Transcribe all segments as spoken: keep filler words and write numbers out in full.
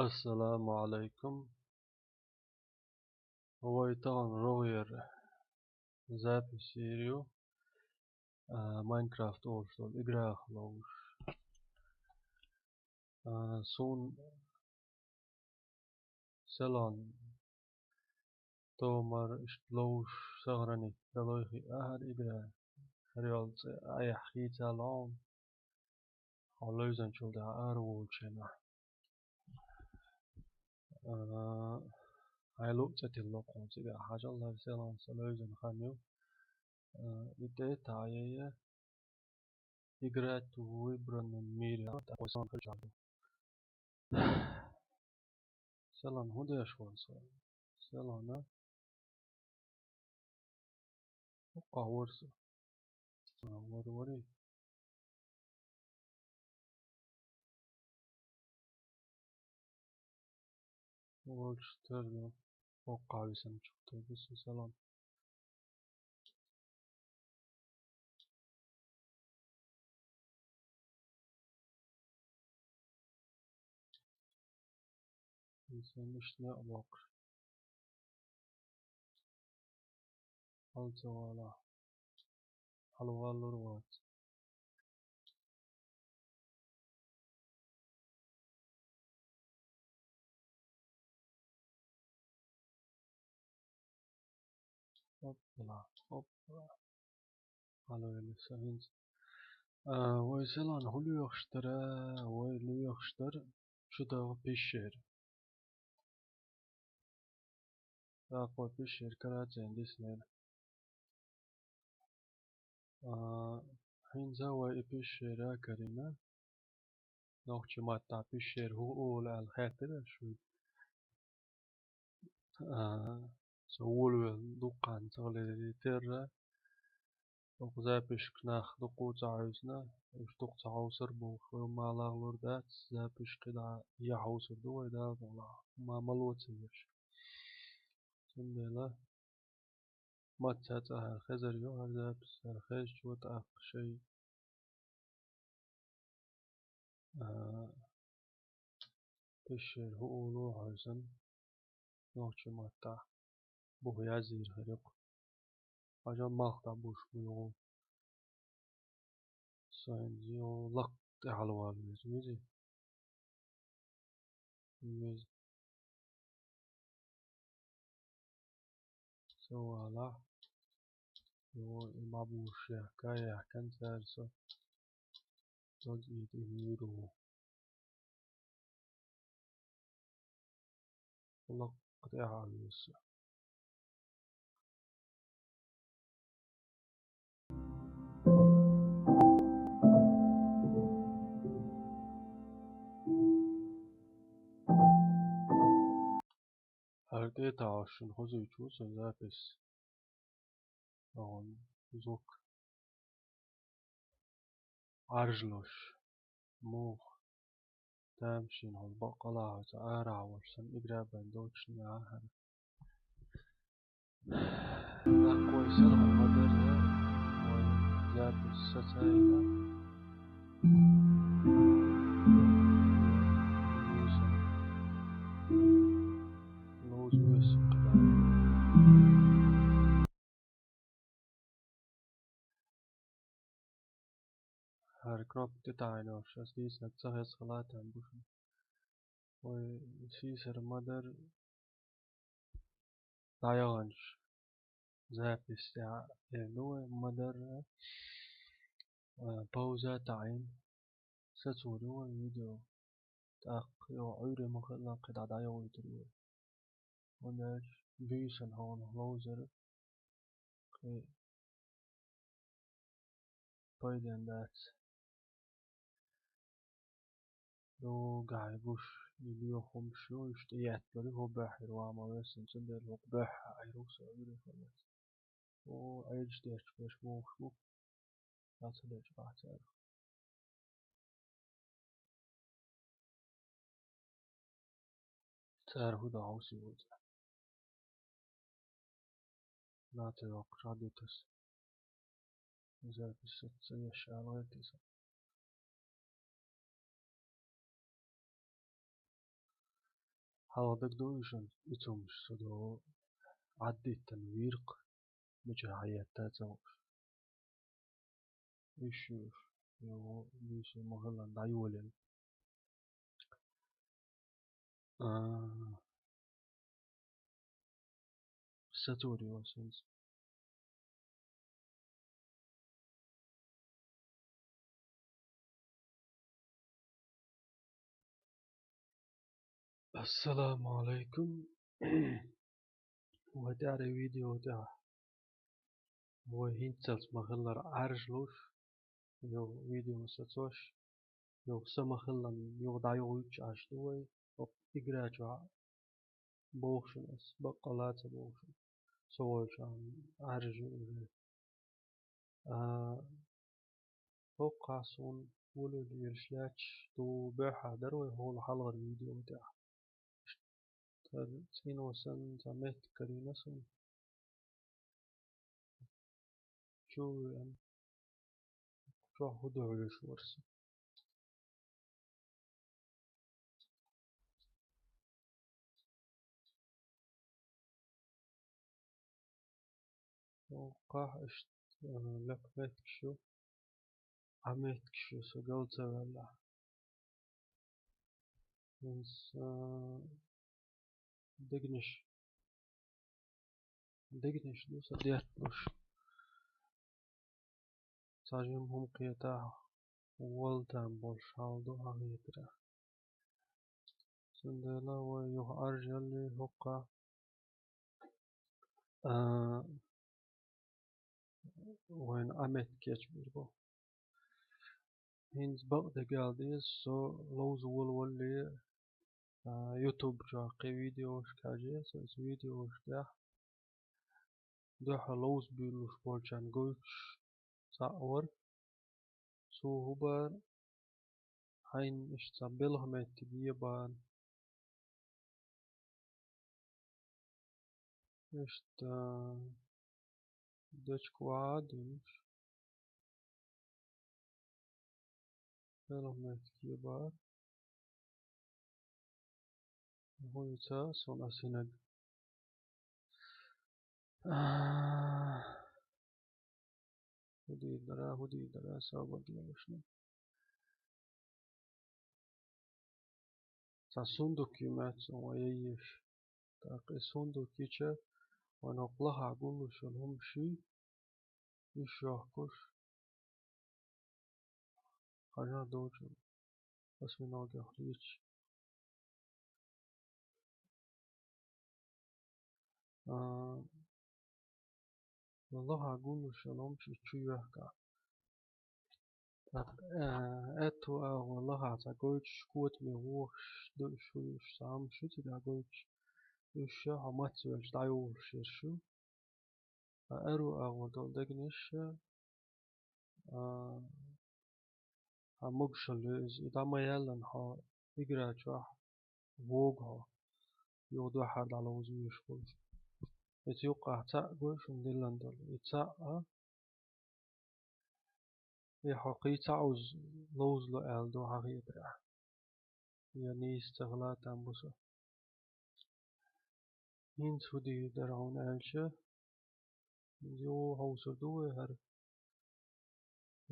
Ассаламу алейкум. Вай тахана рогӀера запись йийр ю, а, Майнкрафт олуш долу играх ловзуш. А, суна Селан томар иштта ловзуш сохранить далой хиъна хӀара игра. ХӀара йолу цӀе айхьа хийцалахь хьуна, хьо левзанчул тӀаьхьа ара волучу хенахь. А, хьайн луъу цӀе тилло кхунна цигахь, хьажал, хӀара Селан со левзина хан ю. А, и тӀе а таӀийе, играть в выбранном мире. Селан хӀун деш вара со? Селана? Хьо кхавар со. А, вара, вара. Волчу тера ду. Хьо кхависам чу тера ду со, Селана. Иза мишна а боккхуш. Хьала ца вала. Хьала валлур вац. Опла, опла. Алло, Элиса, хӀинца. А, вай Селана хӀун лоьхуш дара? Вай лоьхуш дара чу даха пещера. ТӀаккха вай пещера карацийна диснера. А, хӀинца вай и пещера карийна. Нохчийн маттахь пещера хӀун олу аьлла хаьттира шуьга? А, со волавелла дуккха хан ца хиларе терра, оцу записька нах дукха ца хьовсуш, уьш дукха ца хьовсур бохуш, вай ма лагӀлур дац, записька кхидӀа ян хьовсур ду вай, Дала мукъ лахь, ма, ма лоций уьш. Цундела мацца цӀа хӀара хезар ю, хӀара запись, хӀара хезча тӀаккха шайн, а, пещера хӀун олу хьовсуш, нохчийн маттахь буха язйийр хир ю-кх. Хьажал, малх дӀабуш бу юха. Сайн юха лакха тӀе хьалавала веза, вези. Веза. Со валахь. Юха и ма буш яхка, яхкан цара со. Дог и тӀе вуьйр ву. Лакха тӀаьхьа веза. ХӀара тӀе а тахьуш шуна хозуьйтуш ву сан запись. АгӀон звук. Ӏаржлуш. Муха. Тамашийна хьо баккъала хьо ца арахь волуш санна, игра бен доцуш нехан хӀара. ТӀаккха вай сарахь ма-дарра, вай запись сацайина. Ловза весаккха. ХӀара кнопка тӀе таӀийна йолуш, ас дийцинарг ца хеза хилла там бу шуна. Вай сийсара ма-дарра дӀаяханчу запись тӀехь эр ду вай ма-дарра, а, пауза таӀийна. Сацор ю вай видео. ТӀаккха йо Ӏуьйре ма-хиллара кхидӀа дӀайохуьйтур ю вай. ХӀунда аьлча буьйсанна хьуна ловзар кхин пайденна дац. Догахь гуш, и лоьху хӀумаш ю, уьш тӀеетталур ю, хӀокху баьхьара ван ма-вессан, цундела хӀокху баьхьа Ӏийр ву со Ӏуьйре хилла. О, Ӏедаш детташ берш бохуш бу. Ца дечу бахьа цара. Цара хӀун дан хьовсий ву иза? Наций воккхуш хьан ду таса? Запись ца еш ала гӀерта иза. Хьалха дагадоуий шуна, и цомаш со до Ӏаддиттан вийракх, мичара хьаетта ца хууш. Ишуш, йо, вуьйса ма-хиллара дӀайолийна. А, сацур йо сенца. Ассаламу алейкум. Вай тӀаьхьара видео тӀехь. Вай хӀинццалц ма-хиллара Ӏаьржа луш, йо видео сацош, йо са ма-хиллара, йо дӀайохуьйтуш Ӏаш ду вай, хӀокху игра чохь боху шуна ас, баккъалла а ца боху шуна. Со волчохь Ӏаьржа уже. А, хӀокхахь суна волавелла ерш лаьтташ ду, баьхьа дара вай хӀокху хьалхара видео тӀехь. Иштта цӀено санна цхьа меттиг карийна суна. Чу веана. Чохь хӀун ду хьуьлуш вара со? Хьо кхахь иштта, а, лекха меттигаш ю. Ӏа меттигаш ю со гал ца ваьллехь. ХӀинца, а, дегнаш. Дегнаш ду сан детталуш. Цхьа жимма хӀума кхетахь, вала там болуш хьал ду хьан хетарехь. Цундела вай юха Ӏаьржа яллий хӀокхахь, а, вайна Ӏа меттиг кечбийр бу. ХӀинца бакъдерг ала деза, со ловза волавалале, а, YouTube чохь кхин видеош кхаьжна, со оцу видеош тӀехь дуьххьара ловза буьйлуш болчарна гойтуш цхьаъ вара. Цо хӀун бара, хьайна иштта цхьа белхан меттиг е бара. Иштта дечка ваха а дуьйцуш. Белхан меттиг е бара. ХӀун ю ца суна асинаг? А, хӀун дийр дара, хӀун дийр дара, собар де вайшна. Цхьа сундук ю моьтту суна вай яйеш. ТӀаккха и сундук йича, вайн хӀокху лахахь гуллуш йолу хӀумаш ю, уьш йохкуш, хьажа долчу осьминогех лийча. А, лахахь гуллуш йолу хӀумаш и чу йоьхка. ТӀаккха, а, аьтту агӀор лахахь цхьа гойтуш, котаме вохуш, дуьш хуьлуш, цхьа хӀумаш ю цигахь гойтуш. Уьш хьо мацвелча дӀайолуш ерш ю. Ткъа аьрру агӀор долу дегнаш, а, хьан могушалла ю иза, и дӀа ма-яллина хьо игра чохь вогу хьо, юха дуьххьара дӀаловза везаш хуьлуш. Иза юккъахь цхьаъ гой шуна диллина долу. И цхьаъ, а, и хьо кхин цхьа Ӏуза ловзало аьлла ду хьан хетарехь. Я нийса ца хила там бу со. ХӀинца хӀун дийр дара хьуна аьлча, юха хьовсур ду вай хӀара.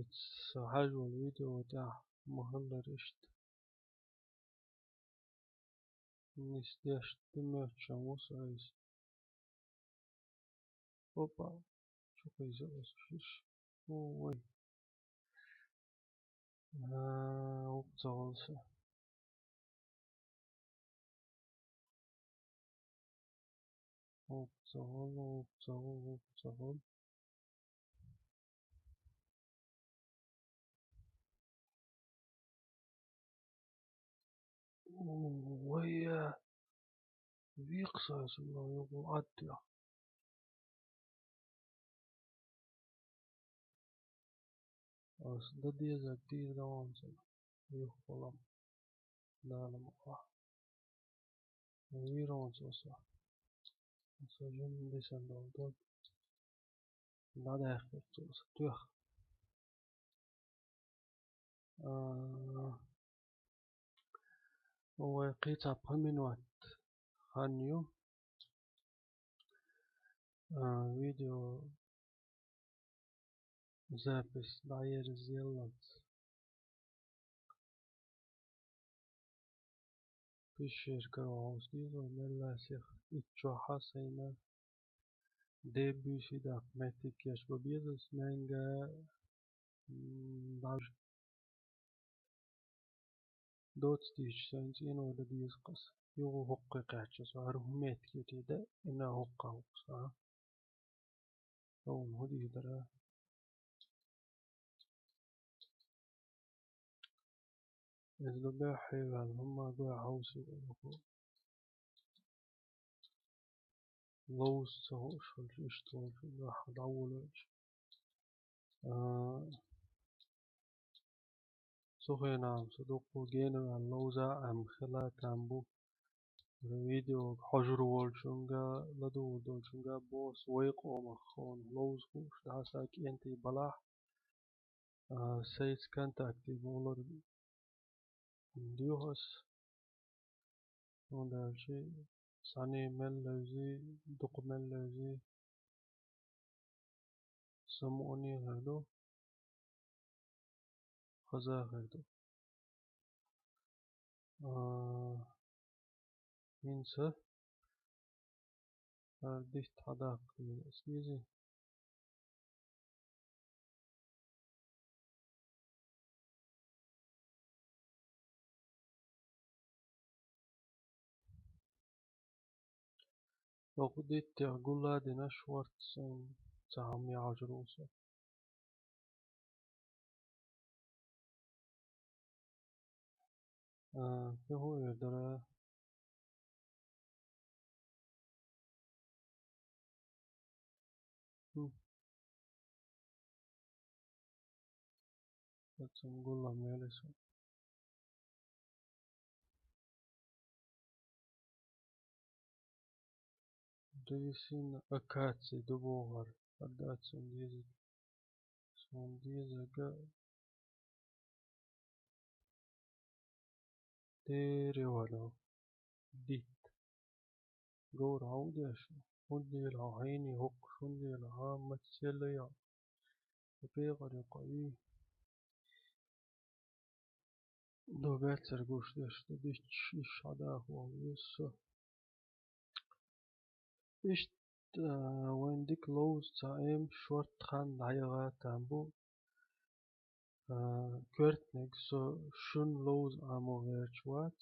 Иштта со хьажа волу видео тӀехь ма-хиллара иштта. Нисдеш ду моьттуш ву со иза. Опа, чу кхийза аса шиш. Ой. А, уп ца гӀолса. Уп ца гӀол, уп ца гӀол, уп ца гӀол. Вай, а, векхсойсуна юкъа Ӏадда. Ас дан дезарг дийр дан ван ца юххалам. Дала ма ван. Вийр ван ца со. Со жимма дисан долу дог. ДӀадаьккхира цо аса тоьхна. А, вай кхин цхьа пхи минот хан ю. А, видео запись дӀаерзаяллалц. Пещерка рогӀус деза, мелла сих итт чохь а сайна де буьйса даккха меттиг кечбан беза, маьнга, м, бӀаж доцу дийча сайна цӀено дан деза кхас. Юха хӀокхе кхаьчча со, хӀара хӀун меттиг ю те, даима хӀокху хьовса, а? Хьуна хӀун дийр дара? Иза ду беххье ваьлла, хӀумма гой хьовсийла. Ловза ца хууш хилча, иштта волчу дуьхьа дӀаволавелча. А, цу хенахь со дуккха гена ваьлла ловза а Ӏемма хила там бу. Видеога хьожур волчунга, ладугӀур долчунга боху, вай къомах хьуна ловза хууш дӀа сан кӀентий балахь, а, сайца контакте бовлар доьху ас. ХӀунда аьлча цхьаьна мел левзи, дукха мел левзи, самукъане хир ду, хаза хир ду. А, хӀинца хӀара дитт хьадаккха деза ас, дезий? ХӀокху диттех гул а дина, шортта сайна цхьа хӀума яхьожур ву со. А, кхин хӀун эр дара? Хм. Ацам гулам яле со. Древесина акация ду бохар, хӀара дац суна дезарг. Суна дезарг деревано, дитт. Говр хьан деш, хӀунда лела хьо хьайне хӀокхуш, хӀунда лела хьан маццелла ял? Ткъа пекъар юкъа ий. До баьццара гуш деш, до дитт иш хьадахо веза со. Иштта, а, вайн дика ловза ца Ӏемаш шортта хан дӀаяха там бу. А, коьртаниг со шуна ловза Ӏамо гӀерташ вац.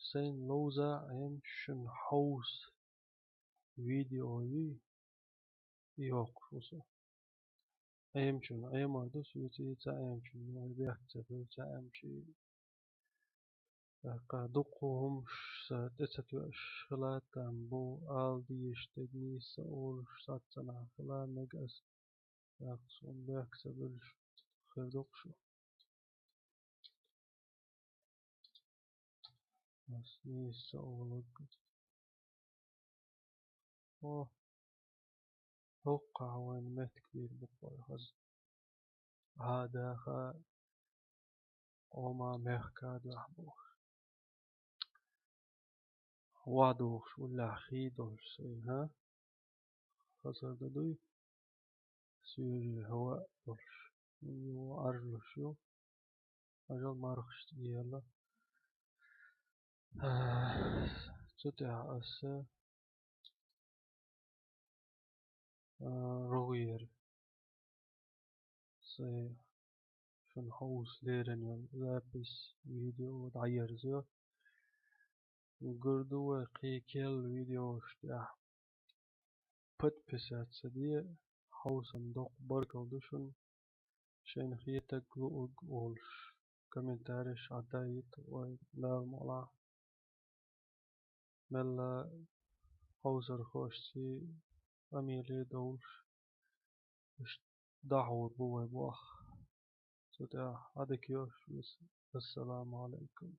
Сайна ловза Ӏемаш шуна хьовса видео юй, и йоккхуш ву со. Ӏемачунна Ӏемар ду соьца, ца Ӏемачунна вай бехк ца бевлла, ца Ӏемачий. ТӀаккха дуккха хӀумаш сан тӀе ца тоьаш хила там бу, ала дезаш дерг нийса ца олуш, сац ца нах хила мега ас. ТӀаккха суна бехк ца бевлла хир ду-кх шу. Ас нийса ца олург. О, хӀокхахь вайна меттиг бийр бу-кх вай хаза. Хьадаха, къома мехка дуьхьа бохуш. ВадугӀуш уллехь хий долуш сайна, хӀа? Хазар дан дуй? Соьжий хӀаваъ долуш. Ю, Ӏаржлуш ю. Ажал мархаш тӀеелла. Цу тӀехь аса, а, рогӀера сайн шуна хьовса лерина йолу запись, видео дӀаерзайо. Гур ду вай кхин кхел видеош тӀехь. Подписаться де, хьовсам доккха баркалла ду шуна. Шайна хетарг, луург олуш, комментареш Ӏадайта вай Дала мукъалахь. Мелла хьовсархошций къамеле довлуш, иштта дӀахьур бу вай боху. Цу тӀехь Ӏадика йо шуьца. Ассаламу Ӏалайкум.